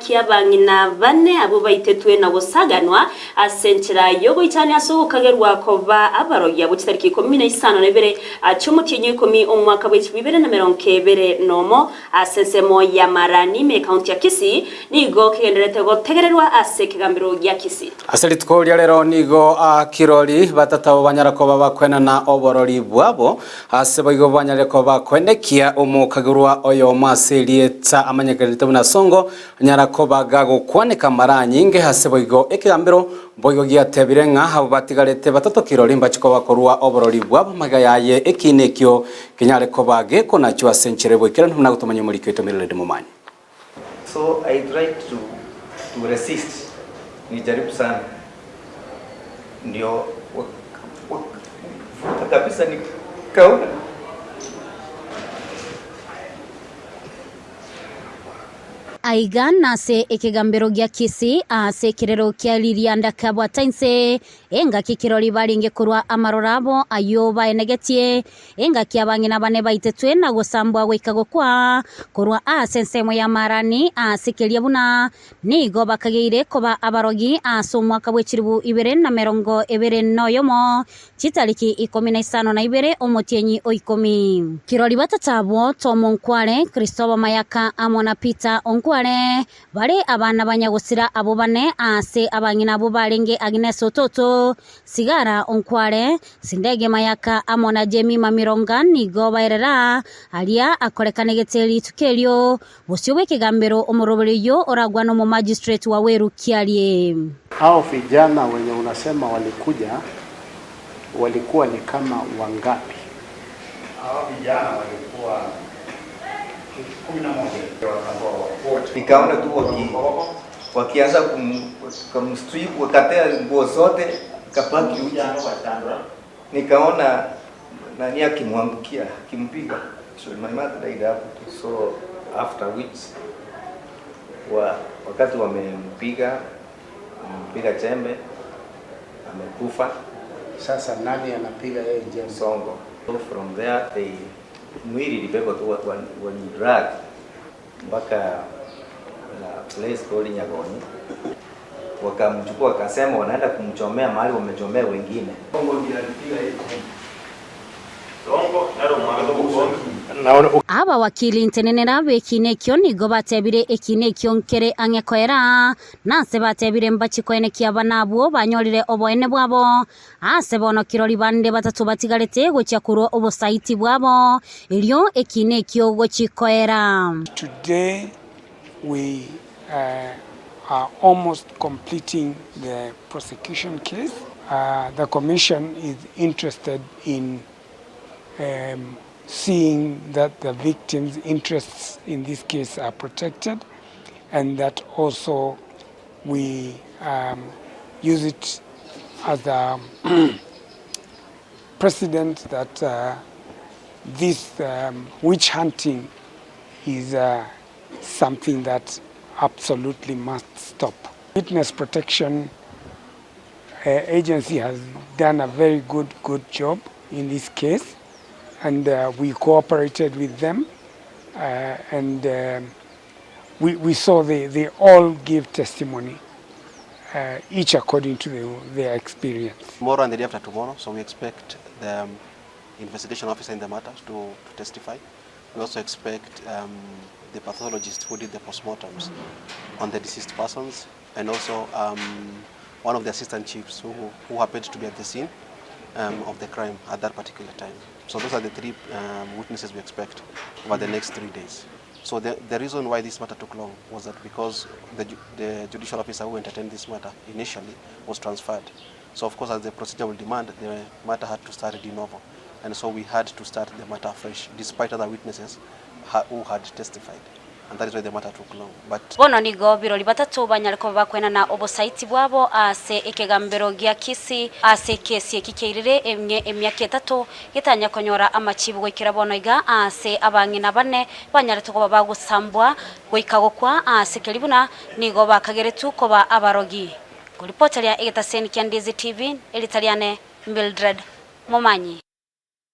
ki'abang'ina bane abwo baitetwe na gosaganwa ase enchera y'ogoichania ase ogokagerwa koba abarogi abwo chitariki 15 chi'omotienyi o ikomi omwaka bwe chilifu ibere na merongo ebere nomo ase ensemo ya Marani ime ekaunti ya Kisii nigo kegendererete gotegererwa ase ekegambero gia Kisii. Ase rituko ria rero nigo kirori batatabo banyara koba bakwenana oborori bwabo, Ase boigo banyare koba koenekia omokagurwa oyomo ase erieta amanyekanete buna Songo, anyara koba gagokwaneka mara anyinge ase boigo ekegambero boigo giatebire ng'a abwo batigarete batato kirori mbache koba korua oborori bwabo magega yaye ekiina ekio kenyare koba gekonachwa ase enchera y'oboikeranu buna gotomanya omoriki oito Mildred Momanyi. So I tried to to resist nilijaribu sana ndio wakavuta kabisa nikaona Aiga nase ekegambero gia Kisii ase ekerero kia Ririanda kabwata inse, engaki kirori barenge korwa amaroro abo ayio baenegetie, Engaki abang'ina bane baitetwe na gosambwa goika gokwa korwa ase ensemo y'amarani ase keria buna nigo bakageire koba abarogi ase omwaka bwe chilifu ibere na merongo ebere noyomo, chitariki ikomi na isano na ibere omotienyi o ikomi. Kirori batato abwo, Tom Onkware, Christopher Mayaka amo na Peter Onkware, Bare abana ba nyagosira abwo bane aase abang'ina abwo barenge Agnes Ototo, Sigara Onkware, Sindege Mayaka amo na Jemima Mironga nigo baerera aria akorekanegete rituko erio bosio bw'ekegambero omoroberi oyio oragwane omomagistrate wa Weru Kiarie. Hao vijana wenye unasema walikuja walikuwa ni kama wangapi? Hao vijana walikuwa 11. Nikaona tu waki, wakianza kum, kumstrip wakatea nguo zote kapaki uchi. Nikaona nani akimwangukia akimpiga. So my mother died hapo tu. So after which wa, wakati wamempiga mpiga chembe amekufa. Sasa nani anapiga yeye jembe? Songo. So from there they mwili ilibebwa tu wali drag mpaka na place called Nyagonyi, wakamchukua wakasema wanaenda kumchomea mahali wamechomea wengine. Abawakili ntenenera b'ekiina ekio nigo batebire ekiina ekio nkere ang'e koera, na ase batebire mbachi koenekia abana abwo banyorire oboene bwabo. Ase bono kirori bande batato batigarete gochia korwa obosaiti bwabo, erio ekiina ekio gochi koera. Today we uh, are almost completing the prosecution case. Uh, the commission is interested in um, seeing that the victims' interests in this case are protected and that also we um, use it as a precedent that uh, this um, witch hunting is uh, something that absolutely must stop. Witness Protection uh, Agency has done a very good, good job in this case, and uh, we cooperated with them, uh, and um, we, we saw they, they all give testimony, uh, each according to the, their experience. Tomorrow and the day after tomorrow, so we expect the um, investigation officer in the matter to, to testify. We also expect um, the pathologist who did the postmortems on the deceased persons, and also um, one of the assistant chiefs who, who happened to be at the scene um, of the crime at that particular time. So those are the three um, witnesses we expect over the next 3 days. So the, the reason why this matter took long was that because the, the judicial officer who entertained this matter initially was transferred. So of course, as the procedure will demand, the matter had to start de novo. And so we had to start the matter afresh, despite other witnesses who had testified. And that is why the matter took long. But Bono nigo birori batato banyare koba bakwenana obosaiti bwabo ase ekegambero gia Kisii ase ekesi eki keirire emye emiaka etato getanya konyora amachibu goikera bono iga ase abang'ina bane banyarete koba bagosambwa goika gokwa ase keri buna nigo bakageretu koba abarogi. Koripota ria egetaseni kia Ndizi TV eritariane Mildred Momanyi.